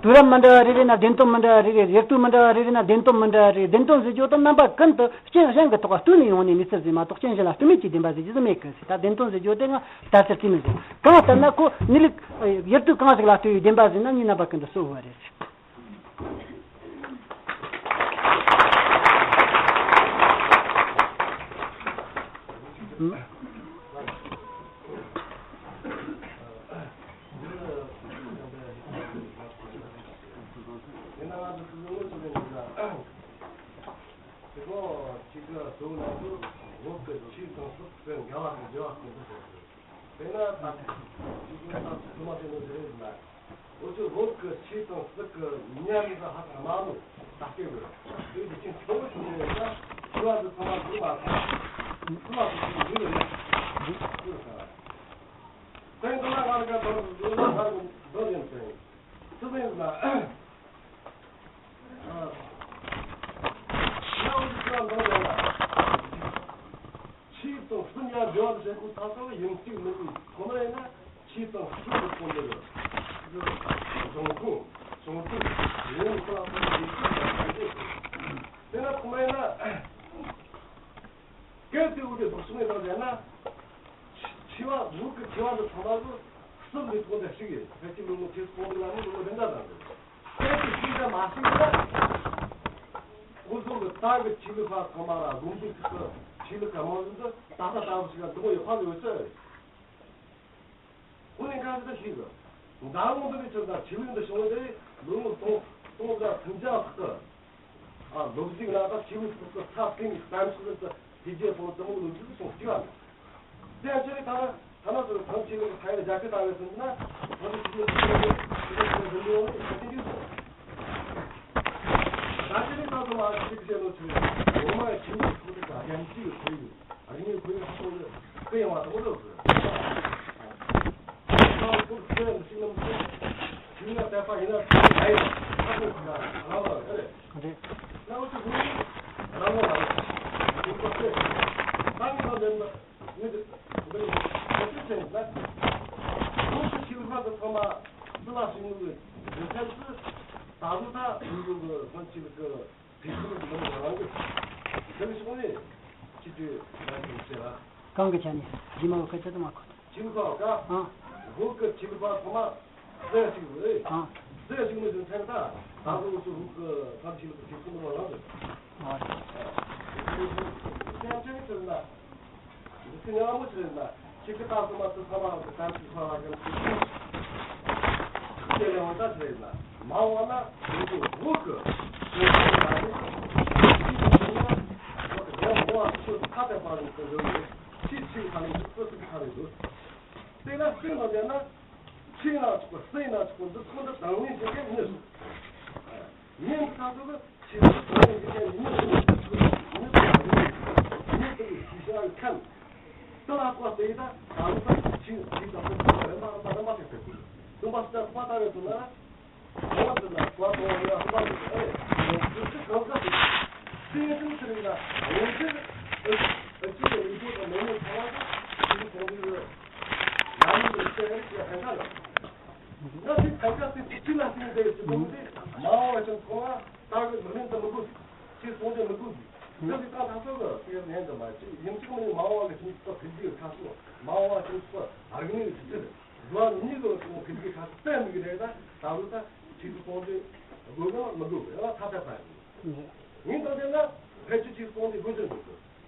དུས་རབས་མི་འདྲ་བ་རེ་རེ་ན་བདེན་དོན་མི་འདྲ་བ་རེ་རེ་རེད། དུས་མི་འདྲ་བ་རེ་རེ་ན་བདེན་དོན་མི་འདྲ་བ་རེད། བདེན་དོན་ཟེར་རྒྱུ་དེ་རྣམ་པ་ཀུན་ཏུ་རྐྱེན་གཞན་གྱི་ཐོག་ལ་ལྟོས་ནས་ཡོང་ནས་གནས་ཚུལ་ཟིག་མ་གཏོགས་རྐྱེན་གཞན་ལ་ལྟོས་མེད་ཀྱི་བདེན་པ་ཟེར་རྒྱུ་ཟིག་མེད་གི་ཟེར། ད་བདེན་དོན་ཟེར་རྒྱུ་དེ་ང་ལྟ་ཚུལ་དེ་མིན་ཟེར། གང་ལྟར་ན་ཁོ་གནས་ལུགས་ཡུལ་དུས་གང་ཞིག་ལ་ལྟོས་པའི་བདེན་པ་ཟེར་ན་ངའི་རྣམ་པ་ཀུན་ཏུ་གསལ་བོ་རེད་ཟེར། དེ་ནས་ང་ཚོ་སྲིད་ཟུར་ངོས་ཟིན་ནས་ཡིན་ན། དེ་གོ་གཅིག་གི་གཙོ་བོ་ནང་དུ་བོད་ཀྱི་ཆོས་དང་སྲིད་པའི་འགལ་བ་དང་འབྲེལ་བ་གཏོང་དུ་བྱེད་དགོས། དེས་ན་ད་ཆོས་ཀྱི་ལྟ་ཚུལ་དུ་མ་བྱས་ནོ་ཟེར་རེད་ན། འུ་ཚོ་བོད་ཀྱི་ཆོས་དང་སྲིད་ཀྱི་ཉམས་ལ་ཧ་ཅང་དམའ་མོ་ད་སྐྱེ་དགོས། དེ་དེ་ཅན་གཙོ་བོ་ཆུང་ཆུང་ཡིན་ན་ཆོས་བ་དུ་ཚང་མ་འགྲུབ་མ་ཐུབ། ཚང་མ་དུ་ཆོས་འགྲུབ་ཡོད་ན་འགྲུབ་ས། དེ་ཡིན་དུས་ན་ང་རང་ག་དོན་དུ་འགྲུབ་ན་ང་རང་འགྲོ་ཡིན་ཟེར། སྲིད་ཡིན་ན། ཆོས་དང་སྲིད་ཉམས་འབྲེལ་བ་བྱེད་དགོས་ད་ལྟ་ཡིན་གཅིག་མིན་གཉིས་ཁོ་ན་ཡིན་ན་ཆོས་དང་སྲིད་ཀྱི་དོན་དུ་གཞུང་ཁུངས་གཞུང་དོན་ངོ་བོ་ལ་སོགས་པའི་ཡིན་གཅིག་དང་ཡིན་གཅིག་དེ་ན་ཁོ་ན་ཡིན་ན་གལ་ཏེ་འུ་ཚོས་ལྡོག་ཕྱོགས་ནས་བཏང་བྱས་ན། ཆོས་བ་ལུགས་ཀྱི་ཆོས་བ་འདི་ཚང་མ་གི་སྲིད་ལས་ཐོག་འདི་ཞིག་ཡིན། ཕལ་ཆེར་ལོ་ངོ་ཁྲི་སྟོང་འདི་ལ་ནི་ལོ་ངོ་བདུན་ཕྲག་ཙམ་རེད། གལ་ཏེ་ཤེས་བྱ་མ་ཤེས་ན། འུ་ཚོ་གི་ད་གི་ཆོས་ལུགས་པ་ཚང་མ་ལ་དགོངས་དོན་ཁྲིད་ཀྱི་ཆོས་ལུགས་ཀྱི་རྨང་གཞི་འདི་ད་ལྟ་ལྟ་བུ་ཞིག་ལ་འདུག་ཡོད་ཁག་ཡོད་ཚོད་རེད། ཁོ་ནས་གང་ཞིག་ཤེས་གི། འཛམ་གླིང་འདི་ནས་ཆོས་དང་ཆོས་ལུགས་འདི་བྱུང་བ་དེ་ལོ་ངོ་སྟོང་སྟོང་དང་སུམ་བརྒྱ་ལྷག་གི། ཨ་ལོ་རྒྱུས་ལ་ད་ཆོས་ལུགས་སོགས་ཀྱི་ཚབ་བྱས་ནས་གཏམ་ཤོད་ལ་ད་དེ་རྗེས་སོང་དེ་མོ་ལོ་རྒྱུས་སོང་བཅུག་བ་མེད། དེ་ཡང་ཆོས་ལུགས་ཐ་ན་ཐ་ན་སོ་སོ་ཐང་ཆོས་ལུགས་ཁ་ཡ་རྒྱ་སྐད་ལྟ་བའི་སོང་ན་ཐང་ཆོས་ལུགས་ཁ་ཡ་ཆོས་ལུགས་ཁ་ཡ་འདི་ཡོང་ནས་ཁ་ཆེ་འདི་སོང་། ད་ཆོས་ལུགས་ད་དུང་ཨ་ཆོས་ལུགས་བཤད་ལོ་ཆོས་ལུགས་ངོ་མ་ཆོས་ལུགས་ཁོ་ཚོ་ད་རྒྱ་མི་ཆོས་ལུགས་ཁོ་ཡོད། ཨ་ནི་ཁོའི་ཧ་ཅང་གི་ཡང་བ་དང་པོ་དེ། ཁོ་ཁོའི་ཤེས་ནམ་ཚེ་ཁྱིམ་ན་དད་པ་ཡིན་ན་ཚེ་ལ་ཡིན་ཧ་ཅང་གི་རང་དབང་རེད། རེད། ན་འུ་ཚོ་ཧུ་རང་དབང་རེད། ཁོ་ཁོ་ཚེ་ད་ངི་ལ་ལེན་ན་ངི་དེ་འདི་ཁོ་ཚོ་ཚེ་ན་ཁོ་ཚོ་ཤེས་ཧ་ཅང་ཚང་མ་སུ་ལ་ཤེས་ནུས་ཀྱི་ཚེ་ཚེ་ད་ལོ་ད་ཡུལ་ལུགས་ཀྱི་ཧོན་ཆེ་ལུགས་ཀྱི། དེ་ཚོ་ནི་མི་རང་གི་དེ་ནི་ཤོག་ནི་ཅི་དུས་རང་གི་ཚེ་ལ། གང་གི་ཆ་ནས་རྗེས་མ་བོ་སྐད་ཆ་དུ་མ་གོ། ཆིལ་ཁ་ཀ་ཨ། བོད་ཀྱི་ཆིལ་པ་ཚང་མ་རྫས་ཞིག་རེད། ཨ། རྫས་ཞིག་ནི་ཚན་ད་ད་བོད་ཀྱི་བོད་ཀྱི་ཐམས་ཅད་ཀྱི་ཆིལ་ཁ་མི་རང་རེད། ཨ། ཡང་ཅི་ནི་ཚུལ་ན། འདི་ཚོ་ཉམས་མོ་ཆི་རེད་ན། ཁྱེད་ཀྱི་ལྟ་སོ་མ་ཚོ་ཚང་མ་རང་གི་གཏམ་ཞིག་ཚོར་བ་ཀྱང་ཞིག་ཅེས་ལས་འོང་ད་ཆི་རེད་ན། མ་འོངས་ན་འདི་ཚོ་བོད་ཀྱི་གཞུང་ཚབ་ལ་ནི་ཅིའི་ཕྱིར་ན་བོད་ཀྱི་རྒྱལ་བ་ཁོ་ཁ་གཏད་པ་རེད་ཟེར་འདོད་ཡོད། ཅིའི་ཕྱིར་ཁ་ནས་འདི་ཚོ་ཚིག་ཁ་རེད་འདུག་དེ་ལ་སེམས་ལ་བསྡད་ན་ཆོས་ན་ཆོག་གི་སེམས་ན་ཆོག་གི་འདི་ཚོ་འདི་དང་ལེན་བྱེད་མཁན་མི་སོང་། ཉིན་ཁ་ཐུག་གི་ཆོས་ལུགས་དང་ལེན་བྱེད་མཁན་མི་སུ་མི་སུ་མི་དང་མི་དེ་ཤེས་བྱ་ཁམས་དེ་ལ་བཀོད་དེ་ད་དང་ལུགས་ཆོས་ཆོས་དང་ལུགས་རིམ་པ་རིམ་པ་རིམ་པ་ཞིག་ཟེར་དགོས། རིམ་པ་ཞིག་ད་བཀོད་ལྟ་བའི་དོན་ལ་གང་ཟེར་ན་བཀོད་དང་ཡང་རིམ་པ་ཞིག་ཨེ་ཡང་ཆོས་ཆོས་གང་ཟག་ཞིག་དེ་ཡང་ཆོས་ཆོས་རིག་ལ་ཡང་ཆོས་ཨེ་ཨེ་ཆོས་ཀྱི་རིག་པ་དང་མེད་མེད་ཚང་མ་ཆོས་ཀྱི་དོན་དུ་ལམ་དུ་བཤད་རིགས་ཀྱི་ཕན་ཐོགས་ལ། ང་ཚོའི་ཕན་ཆད་དེ་ཚིག་ལ་བརྩིས་ཏེ་ཞིག་འདུག་སྟེ་མ་འོངས་པ་ཅན་ཚང་མ་ད་གི་ལག་ལེན་དུ་མི་དགོས་ཟིག་ཅེས་གསུངས་ཏེ་མི་དགོས་ཟིག་འདི་ཟིག་ད་ད་ཚོད་གི་ཟེར་ནས་འདི་མ་ཅིག་ཡིན་གཅིག་མིན་མ་འོངས་པ་གི་ཁྱིམ་ཚང་འཕེལ་རྒྱས་ཁ་སོ་མ་འོངས་པ་ཁྱིམ་ཚང་རིག་གནས་ཀྱི་ཆུ་ཚད་འགྲོ་བ་མིའི་གི་ཁྱིམ་འཕེལ་རྒྱས་ཁ་སོ་བལྟ་མི་གི་རེད། ད་ད་ལོ་ད་ཆོས་སུ་གཏོང་རྒྱུ་དགོས་གི་མི་དགོས་གི་ཡང་ཐ་ཐ་ཕན་ཡིན། ངས་འདི་འདི་ན་ཕལ་ཆེར་ཆོས་སུ་གཏོང་རྒྱུ་དགོས་ཀྱི་འདུག་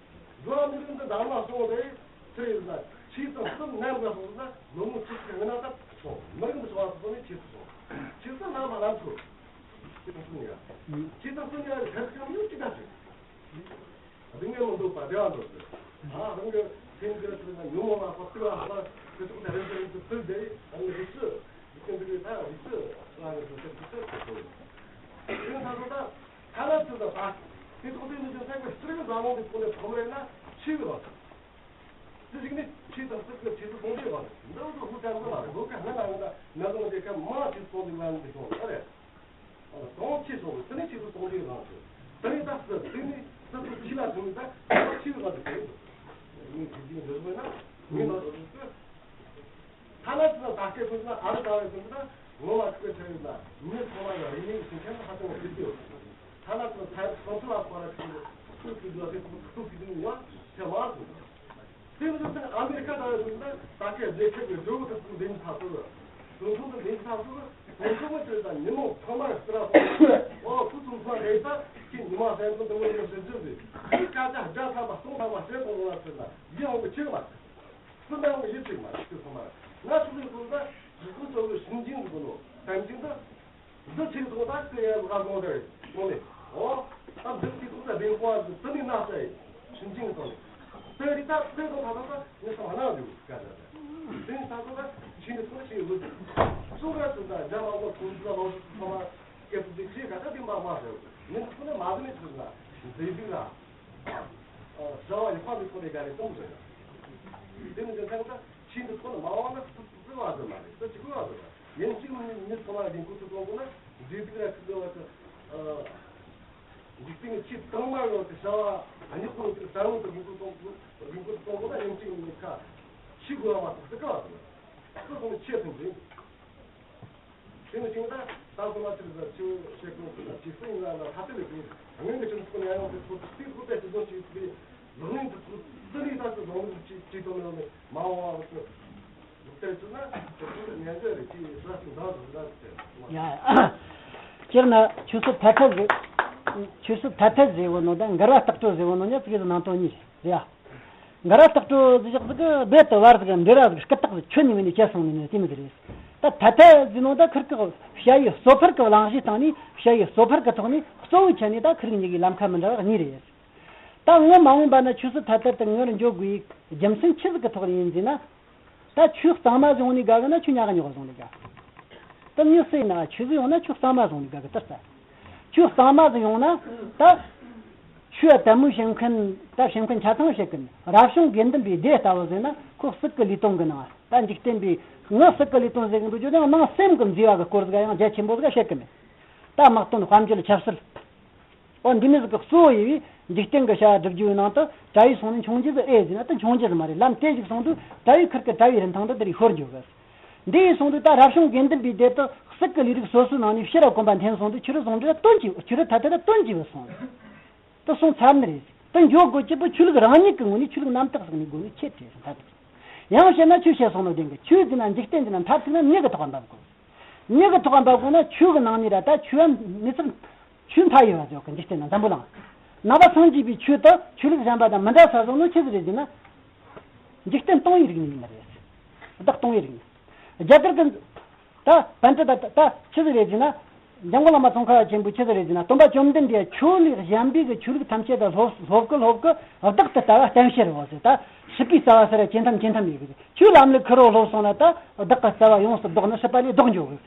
འགྲོ་བ་མི་རིགས་འདི་འདྲ་མ་སོང་བས་ཚེ་ཡོད་ན་ཆོས་དང་སྲིད་མཉམ་དུ་སོང་ན་ལོ་ངོ་ཆིག་སྟོང་ཡིན་ན་ད་སོང་མི་རིགས་འདི་སོང་བ་སོང་ནས་ཆོས་སུ་སོང་ཆོས་སུ་ལམ་པ་ལམ་ཁུར་ཆོས་དང་སྲིད་ཡ་ཆོས་དང་སྲིད་ཡ་ལ་ཐད་ཀར་མི་གཅིག་ད་ཆོས། རིག་གནས་མི་འདུག་པ་བདེ་བ་འདུག་ཟེར། ཨ་རང་གི་སེམས་ཀྱི་ཚུལ་ན་ཉོན་མོངས་པ་ཁོ་ལྟོས་པ་ལ་དེ་ཚོ་དེ་རིང་དེ་རིང་དུ་ཚུལ་དེ་རང་གི་རིག་རྩལ་རིག་རྩལ་འདི་གི་ད་རིག་རྩལ་རང་གི་རིག་རྩལ་རིག་རྩལ་དེ་ཚོ་ཡིན། དེ་ཚོ་ད་ཐ་ན་ཚུལ་ད་ད་དེ་ཚོ་དེ་ནི་དེ་ཚོ་ཚད་པའི་སྤྱིར་གི་འཛམ་གླིང་དེ་ཚོ་ནས་ཐོག་མ་རེད་ན་ཆེ་གི་བ། དེ་ཞིག་ནི་ཆེ་དང་སྲིད་ཀྱི་ཆེ་ཚུལ་གཏོང་དུས་བ། འདི་ཚོ་ཧུར་ཐག་གི་མ་རེད། ལོ་ཀ་སྔ་ན་ཡིན་ན་ན་ཚོ་དེ་ཀ་མ་ཆེ་གཏོང་དུས་ལ་འདི་ཤོང་རེད། གང་ཆེ་སོང་བའི་དེ་ནས་ཆེ་རུ་གཏོང་རྒྱུའི་རང་བཞིན། དེ་ནས་ད་སྲིད་དེ་ནས་སྲིད་དུ་ཆེ་ལ་བྱུང་ད་ཆེ་རུ་བ་དེ་གས་ཡིན། ངས་དེ་དུས་འདི་རུ་ན་ངས་ན་རུ་ཐ་ན་དེ་ན་ད་སྐད་ཐོན་ན་ཨ་རི་ད་བའི་དོན་ན་ངོ་མ་ཁོས་ཁྲེལ་ཡོད་ན་མི་ཚང་མ་ལ་རིག་གནས་ཀྱི་ཁྱད་ཆོས་ཧ་ཅང་གི་ཡོད། ཐ་ན་དེ་ན་ད་སོང་ཚུལ་ལ་ཁོ་ར་ཁྲེལ་ཡོད་ཐུག་ཐུག་ཡོད་དེ་ཐུག་ཐུག་ཐུག་ཡོད་ཁྱད་མ་སོང་། དེ་མི་ཚད་ཨ་མེ་རི་ཁ་དང་ཡང་ད་ལྟའི་རྒྱལ་ཁབ་ཀྱི་ལྗོངས་ཀྱི་ཐོག་ཏུ་བདེན་ཚ་ཚོད། ལྗོངས་ཐོག་ཏུ་བདེན་ཚ་ཚོད། ལྗོངས་ཐོག་མ་ཚོད་དང་ཉིན་མོ་ཚང་མར་སྐུ་ར་སོང་། ཨོ་ཁུ་ཚོ་ཚང་རེད་ད་ཁྱེད་ཉི་མ་སེམས་ཚོ་དུ་མོ་ཡོད་ཟེར་རྒྱུ་ཟེར། དེ་སྐད་ཆ་བརྒྱ་ཐམ་པ་སྟོང་ཐམ་པ་བཤད་སོང་ལ་ཟེར་ན་ཡིད་འོང་གི་ཆེ་བ། སུ་ན་འོང་གི་ཡིད་ཆེས་མ་ཆེ་ཚང་མ། ང་ཚོ་ལས་ཁུངས་ད་ཞི་ཁུ་ཚོ་གི་ཞིང་ཆེན་གི་ནོ་དམ་ཅིང་ད། འདི་ཚིག་ཐོག་ད་ཁོས་ཡང་ལ་དགོངས་དག་གོང་ནས་ཨོ། ད་འདི་ཚིག་ཐོག་ད་བདེན་དཔང་གི་ཙི་ནི་ན་ས་ཡི་ཞིང་ཆེན་གི་ཐོག་ནས་ཏེ་རི་ད་ཏེ་ཐོག་ད་ད་ད་ངས་སོང་ཧ་ན་འདུག་ག་ད་ད་དེ་ནི་ད་ཐོག་ད་ཞིང་གི་ཐོག་ཞིག་ཡོད་ཙི་ཙུ་ག་ཙི་ད་རྒྱ་མ་གོ་ཁོང་ཙི་ད་ལོ་ཙི་ཐོག་མ་སྐད་ཚིག་ཅིག་ག་ད་བདེན་པ་མ་ཟེར་ངས་ཐོག་ནས་མ་ཟིན་ནས་ཙི་ད་མཛེས་སྡུག་ལ་བྱ་བ་ཡི་ཁ་མི་ཐོག་ནས་ག་རེ་གཏོང་ཟེར་ན་དེ་ནི་ཙི་ད་ད་ཞིང་གི་ཐོག་ནས་མ་འོང་ན་ཙི་ཙི་བ་ཟེར་མ་རེད་ཙི་ཅི་གོ་བ་ཟེར་ན། ཡིན་གཅིག་མིན་མི་ཚང་མ་ལ་འགན་ཁུར་ཚུར་གཏོང་དགོས་ན་མཛེས་སྡུག་ལ་ཁུར་དགོས་པ་དང་། འཇིག་རྟེན་གྱི་ཆེས་དྭངས་མ་ཡོད་པའི་བྱ་བ་ཨ་ནི་ཁོང་ཚོའི་བྱ་བ་དུ་འགན་ཁུར་གཏོང་དགོས། འགན་ཁུར་གཏོང་དགོས་ན་ཡིན་གཅིག་མིན་ཁ་ཤི་དགོས་པ་མ་གཏོགས་སྲིད་ཀ་བ་དང་སྲིད་ཁོང་ཆེ་ཐོན་ཅིང་། དེ་ནི་ཅིང་ད་ད་ཁོ་ན་ཚིག་ཟ་ཆུ་བཤད་ཁོང་ཚོ་ལ་ཇི་སྲིད་ཡིན་ན་ལ་ཐ་དད་ལས་དགོས། སྔོན་གྱི་ཁྲིམས་ཁོ་ན་ཡང་དེ་ཚོ་དེ་ཁོ་པས་དེ་ཚོ་ཅིག་དེ་ལག་ལེན་དུ་ཚུད་ཚུད་ནས་ད་ཚོ་ལག་ལེན་དུ་ཅིག་ཅིག་གཏོང་ཡོང་ནས་མ་འོངས་བ་ཚོ། ཡ། སྤྱིར་ན་ཆོས་སྲིད་ཐ་དད་ཟེར། ཆོས་སྲིད་ཐ་དད་ཟེར་བ་ནོ་དང་འགལ་བ་རྟག་གྲོལ་ཟེར་བ་ནོ་ཉག་ཅིག་གི་ནང་དོན་གཉིས་རེད་ཡ། འགལ་བ་རྟག་གྲོལ་ཟེར་ཞག་ཟིག་གི་རྦད་དུ་བར་ཟིག་འབྲེལ་བ་ཟིག་སྐུ་དག་ཟིག་ཁྱོད་ནི་མིན་ནི་བྱས་སོང་ནི་ནི་དེ་མི་ཟིག་རེད། ད་ཐ་དད་ཟེར་ནོ་ད་ཁིར་གི་བྱ་ཡི་སོ་ཕར་གི་གླེང་གཞིའི་སྟེང་ནས་བྱ་ཡི་སོ་ཕར་གི་ཐོག་ནས་གཙོ་བོ་ཆ་ནས་ད་ཁིར་གཉིས་ཀྱི་ལམ་ཁ་མི་འདྲ་བ་གཉིས་རེད། ད་ངོ་མ་འོངས་པ་ན་ཆོས་སྲིད་ཐ་དད་དུ་ངོས་འཇོག་དགོས་ཡིག་རྒྱུ་མཚན་ཆི་ཟིག་གི་ཐོག་ནས་ཡིན་ཟེར་ན། ད་ཆོས་གཙང་མ་ཟིག་ཡོང་ནས་དགའ་གི་ན་ཆོས་ཉག་ག་ཉོག་ག་བཟུང་ནས་དགའ། ད་མྱི་སུ་ཡིན་ན་ཆོས་ཟིག་ཡོང་ན་ཆོས་གཙང་མ་བཟུང་ནས་དགའ་གི་ད་ལྟ། ཆོས་གཙང་མ་ཟིག་ཡོང་ན་ད། ཆོས་དད་མོས་བྱེད་མཁན་ད་བྱེད་མཁན་ཆ་ཚང་བྱེད་ཀི་ནི་རབ་བྱུང་དགེ་འདུན་པའི་སྡེ་ལྟ་བུ་ཟིག་ན་ཁོ་སྲིད་ཀྱི་ལུས་སྟོང་གི་ནང་ད་འཇིག་རྟེན་པའི་ངི་སྲིད་ཀྱི་ལུས་སྟོང་ཟེར་གི་འདུག་རྒྱུ་དེ་ནང་སེམས་ཀྱི་མཛེས་པ་གི་སྐོར་ཟིག་ཡང་རྒྱ་ཆེན་པོ་ཟིག་བཤད་ཀི་མེད། ད་དམག་དོན་དཔལ་འབྱོར་ཆབ་སྲིད། འོ་འདི་མི་ཟིག་གི་གཙོ་བོ་ཡིན་བས་འཇིག་རྟེན་གྱི་བྱ་བ་སྒྲུབ་རྒྱུའི་ནང་དུ་གྲྭ་བའི་སོང་ནས་འཆུང་རྒྱུ་ཟིག་ཨེ་ཟེར་ན་ད་འཆུང་རྒྱུ་ཟིག་མ་རེད། ལམ་དེ་ཞིག་སོང་དུས་གྲྭ་བའི་ཁུར་གི་གྲྭ་བའི་རིན་ཐང་དུ་དེ་རིགས་ཤོར་འགྱོ་གི། འདི་ཡིན་སོང་དུས་ད་རབ་བྱུང་དགེ་འདུན་པའི་སྡེ་དུ་སྲིད་ཀྱི་ལས་རིགས་སོ་སོའི་ནང་ནས་ཕྱི་ར་གོམ་པ་འཐེན་སོང་དུས་ཆོས་རིགས་ཟུང་འབྲེལ་དོན་གྱིས་ཆོས་རིགས་ཐ་དད་དོན་གྱིས་བུད་སོང་། དུ་སོང་ཚར་ནི་རེད། དུ་འགྱོ་དགོས་ཀྱི་བུ་ཆོས་ལུགས་རང་ཉིད་ཀྱི་ངོས་ནས་ཆོས་ལུགས་རྣམ་དག་ཟིག་ནས་དགོས་ནི་ཆེད་དུ་ད་དུ། ཡང་བཤད་ན་ཆོས་བཤད་སོང་ནོ་བདེན་གི། ཆོས་ཟེར་ན་འཇིག་རྟེན་ཟེར་ན་མཐར་ཐུག་ན་མྱི་གི་ཐོག་འབབ་དགོས། མྱི་གི་ཐོག་འབབ་དགོས་ན་ཆོས་གི་ནང་ནས་ར་ད་ཆོས་མི་ཚུལ་ཆོས་མཐའ་ཡས་པ་ཟེར་གི། འཇིག་རྟེན་ན་འཛམ་བུ་གླིང་ནང་པ་སངས་རྒྱས་པའི་ཆོས་དུ་ཆོས་ལུགས་གཞན་པ་དང་མི་འདྲ་ས་བཟོ་ནོ་ཆི་ཟིག་རེད་ཟེར་ན། འཇིག་རྟེན་སྟོང་བའི་རིག་གནས་ཡིན་ནི་རེད། བདག་སྟོང་བའི་རིག་གནས། རྒྱ་གར་གི་ད་པཎྜི་ཏ་ད་ད་ཆི་ཟིག་རེད་ཟེར་ན། འཇམ་མགོན་བླ་མ་ཙོང་ཁ་པ་ཆེན་པོས་ཆི་ཟིག་རེད་ཟེར་ན། སྟོན་པ་བཅོམ་ལྡན་འདས་ཆོས་ལས་གཞན་པའི་གི་ཆོས་ལུགས་ཐམས་ཅད་དུ་སློབ་སློབ་གི་སློབ་གི་བདག་ཏུ་ལྟ་བ་བསྟེན་ཕྱིར་རོ་ཟེར། ད་སྲིད་པའི་རྩ་བ་སར་ཇེ་མཐམ་ཇེ་མཐམ་ཡོད་གི། ཆོས་ལམ་ལུགས་ཁེར་རོ་སློབ་སོང་ན་ད་བདག་གི་རྩ་བ་ཡོངས་སུ་ལྡོག་ནི་སྲིད་པ་ལས་ལྡོག་འགྱོ་གི།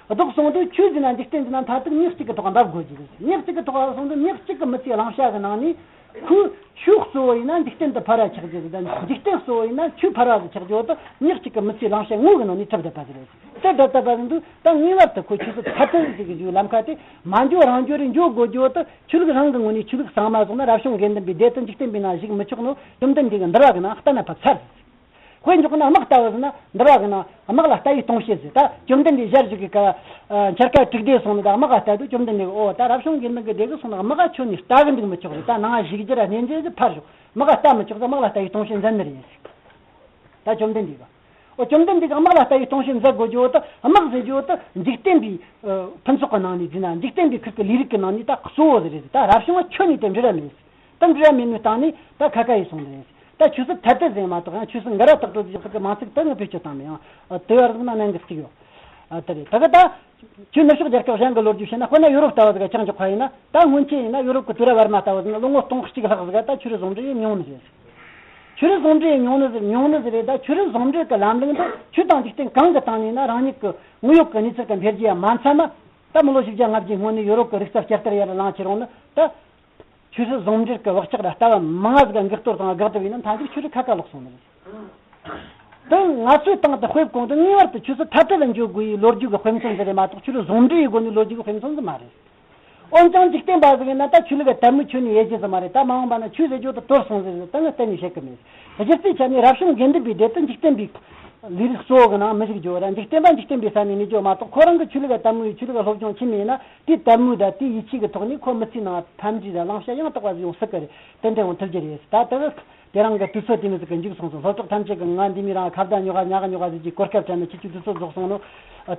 ལྡོག་སོང་དུས་ཆོས་ཟེར་ན་འཇིག་རྟེན་ཟེར་ན་མཐར་ཐུག་མྱི་གཅིག་གི་ཐོག་འབབ་དགོས་ཀྱི་རེད། མྱི་གཅིག་གི་ཐོག་སོང་དུས་མྱི་གཅིག་གི་མི་ཚེའི་བླང་བྱ་གི་ནང་ནས་ཁོའི་ཆོས་གཙོ་བོ་ཡིན་ན་འཇིག་རྟེན་དུ་ཕར་ར་ཆགས་རྒྱུ་རེད། འཇིག་རྟེན་གཙོ་བོ་ཡིན་ན་ཆོས་ཕར་ར་ཟིག་ཆགས་རྒྱུ་བོ་དེ་མྱི་གཅིག་གི་མི་ཚེའི་བླང་བྱ་དངོས་ཀྱི་ནང་ནས་གྲུབ་བསྡད་པ་ཟིག་རེད། དེ་གྲུབ་བསྡད་པ་ཟིག་འདུག་ད་ངེས་པར་དུ་ཁོ་ཆོས་སྲིད་ཐ་དད་ཟིག་གི་ཡོད་ལམ་ཁ་དེ་མ་འགྱོ་རང་འགྱོ་རེ་འགྱོ་དགོས་རྒྱུ་བོ་དེ་ཆོས་ལུགས་རང་གི་ངོས་ནས་ཆོས་ལུགས་གཙང་མ་བཟུང་ན་རབ་བྱུང་དགེ་འདུན་པའི་སྡེ་དུ་འཇིག་རྟེན་པའི་ནང་ཞུགས་མི་ཆོག་ནོ་བཅོམ་ལྡན་འདས་ཀྱི་འདུལ་བ་གི་ནང་གཏན་ན་ཕབ་ཚར། དཔེ་འཇོག་ན་དམག་ལྟ་བུ་ཟེར་ན་འདུལ་བ་གི་ནང་དམག་ལ་ལྟ་བའི་ལྟུང་བྱེད་ཟེར། ད་བཅོམ་ལྡན་འདས་ཞལ་བཞུགས་ཀྱི་སྐབས་འཆར་ཀ་དྲུག་སྡེ་སོང་ནས་ད་དམག་ལ་ལྟ་དུས་བཅོམ་ལྡན་འདས་ཀྱིས་ཨོ་ད་རབ་བྱུང་དགེ་འདུན་གྱི་སྡེ་གི་སོང་ན་དམག་ལ་ཁྱོད་ནས་ལྟ་གི་འདུག་མི་ཆོག་ཟེར། ད་ནང་བཞུགས་རྒྱུ་ར་གནས་འགྱུར་གྱི་ཕར་ཞོག་དམག་ལ་ལྟ་མི་ཆོག་ཟེར། དམག་ལ་ལྟ་བའི་ལྟུང་བྱེད་མཛད་ནི་རེད་ཟེར། ད་བཅོམ་ལྡན་འདས་ཀྱིས་ཨོ་བཅོམ་ལྡན་འདས་ཀྱིས་དམག་ལ་ལྟ་བའི་ལྟུང་བྱེད་མཛད་དགོས་རྒྱུ་བོ་དེ་དམག་ཟེར་རྒྱུ་བོ་དེ་འཇིག་རྟེན་པའི་ཕུན་ཚོགས་ཀྱི་ནང་ནས་བརྩིས་ན་འཇིག་རྟེན་པའི་ཁུར་གྱི་ལས་རིགས་ཀྱི་ནང་ནས་ད་གཙོ་བོ་ཟིག་རེད་ཟེར། ད་རབ་བྱུང་བ་ཁྱོད་ནས་དེ་འབྲེལ་བ་མེད་ཟེར། ད་འབྲེལ་བ་མེད་ནོའི་སྟེང་ནས་ད་ཁ་ཁ་ཡིས་སོང་ནི་རེད་ཟེར། ད་ཆོས་སྲིད་ཐ་དད་ཟེར་མ་གཏོགས་ཡང་ཆོས་སྲིད་འགལ་བ་རྟག་གྲོལ་ཟེར་ཁུར་གི་མིང་ཚིག་དེ་ངས་བེད་སྤྱོད་བཏང་མི་ཡོང་། དེ་བར་ཟིག་ན་གནད་འགག་གཅིག་ཡོད། ཨ་དེ་རེད། ད་གི་ད་ཁྱོད་ནུབ་ཕྱོགས་རྒྱལ་ཁབ་གཞན་གི་ལོ་རྒྱུས་བཤད་ན། དཔེར་ན་ཡོ་རོབ་ལྟ་བུ་ཟིག་ག་ཆགས་འཇོག་པ་ཡིན་ན། ད་སྔོན་ཆད་ཡིན་ན་ཡོ་རོབ་གི་དུས་རབས་བར་མ་ལྟ་བུ་ཟིག་ན་ལོ་ངོ་སྟོང་གཅིག་ལྷག་ཟིག་ག་ད་ཆོས་རིག་ཟུང་འབྲེལ་ཡེད་མྱོང་ནི་རེད། ཆོས་རིག་ཟུང་འབྲེལ་ཡེད་མྱོང་ནི་ཟིག་མྱོང་ནི་ཟིག་རེད། ད་ཆོས་རིག་ཟུང་འབྲེལ་གི་ལམ་ལུགས་འདི་ཆོས་དང་འཇིག་རྟེན་གང་གི་སྟེང་ནས་ཡིན་ན་རང་ཉིད་གི་དངོས་ཡོད་གི་གནས་ཚུལ་གི་འཕེལ་རྒྱས་ཡ་མ་འཚམ་ན། ད་མི་ལོ་བཞི་བརྒྱ་ལྔ་བརྒྱའི་སྔོན་ནས་ཡོ་རོབ་གི་རིག་རྩལ་བསྐྱར་དར་ཡར་ལངས་ཁྱེར་ཡོང་ནི་ད། ཆོས་སྲིད་ཟུང་འབྲེལ་གྱི་བག་ཆགས་ར་ལྟ་བ་མང་ང་ཟིག་འགག་གཏོར་དང་དགག་སྒྲུབ་ཡིན་ན། མཐའ་མཇུག་ཆོས་སྲིད་ཁ་ཁ་ལོག་སོང་ནི་རེད། དེ་ང་ཚོའི་སྟེང་དུ་དཔེ་བཀོད་དུས་ངེས་པར་དུ་ཆོས་སྲིད་འཐབ་རྩོད་ལ་འཇུག་དགོས་པའི་ལོ་རྒྱུས་ཀྱི་དཔེ་མཚོན་ཟིག་རེད་མ་གཏོགས། ཆོས་སྲིད་ཟུང་འབྲེལ་ཡེད་དགོས་ནི་ལོ་རྒྱུས་ཀྱི་དཔེ་མཚོན་ཟིག་མ་རེད། འོན་ཀྱང་འཇིག་རྟེན་པ་ཟིག་ཡིན་ན་ད་ཆོས་ལུགས་ཀྱི་དད་མོས་ཁྱོན་ནས་ཡེད་རྒྱུ་ཟིག་མ་རེད། ད་མ་འོངས་པ་ན་ཆོས་ཟེར་རྒྱུ་དེ་དོར་སོང་ཟིག་ཟེར། ད་ངས་གཏན་ནས་བཤད་གི་མེད། གཞི་རྩའི་ཆ་ནས་རབ་བྱུང་དགེ་འདུན་པའི་སྡེ་དེ་འཇིག་རྟེན་པའི་ལས་རིགས་གཙོ་བོ་གི་ནང་མི་ཞུགས་རྒྱུ་ར། འཇིག་རྟེན་པ་འཇིག་རྟེན་པའི་ས་ནས་གནས་རྒྱུ་མ་གཏོགས། ཁོ་རང་གི་ཆོས་ལུགས་ལ་དད་མོས་ཡོད། ཆོས་ལུགས་ལ་སློབ་སྦྱོང་ཆེན་མོ་ཡིན་ན། དེའི་དད་མོས་དང་དེའི་ཡིད་ཆེས་ཀྱི་ཐོག་ནས་ཁོ་མི་ཚེའི་ནང་ཐམས་ཅད་ལ་བླང་བྱ་ཡང་དག་པ་ཟིག་ཡོང་སྲིད་གི་རེད། ཏན་ཏན་ཡོང་ཐུབ་རྒྱུ་རེད། ད་ལྟ་དེ་རིང་གི་དུས་ཚོད་དེ་མོ་ཟིག་གི་མཇུག་སོང་སོང་། སློབ་གྲོགས་ཐམས་ཅད་ཀྱིས་ང་འདི་མོ་རང་ཁ་བརྡ་ཉོ་ག་ཉོ་ག་ཉོ་ག་ཟེར་གྱི་གོ་སྐབས་སྤྲད་ནས། ཁྱེད་ཀྱི་དུས་ཚོད་རྫོགས་སོང་ནོ།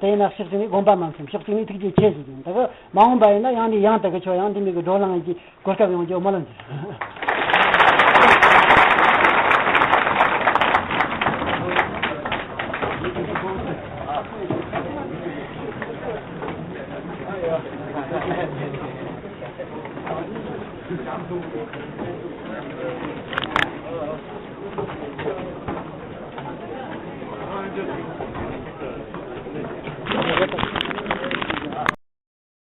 དེ་ཡིན་ན་ཕྱོགས་གཅིག་ནས་དགོངས་པ་མ་ཚོམ། ཕྱོགས་གཅིག་ནས་ཐུགས་རྗེ་ཆེ་ཞུ་རྒྱུ་ཡིན། ད་གི་མ་འོངས་པ་ཡིན་ན་ཡང་ནས་ཡང་དུ་གི་ཁྱོད་ཡང་འདི་མོ་གི་བགྲོ་གླེང་གི་གོ་སྐབས་ཡོང་རྒྱུ་སྨོན་ལམ་ཞུ།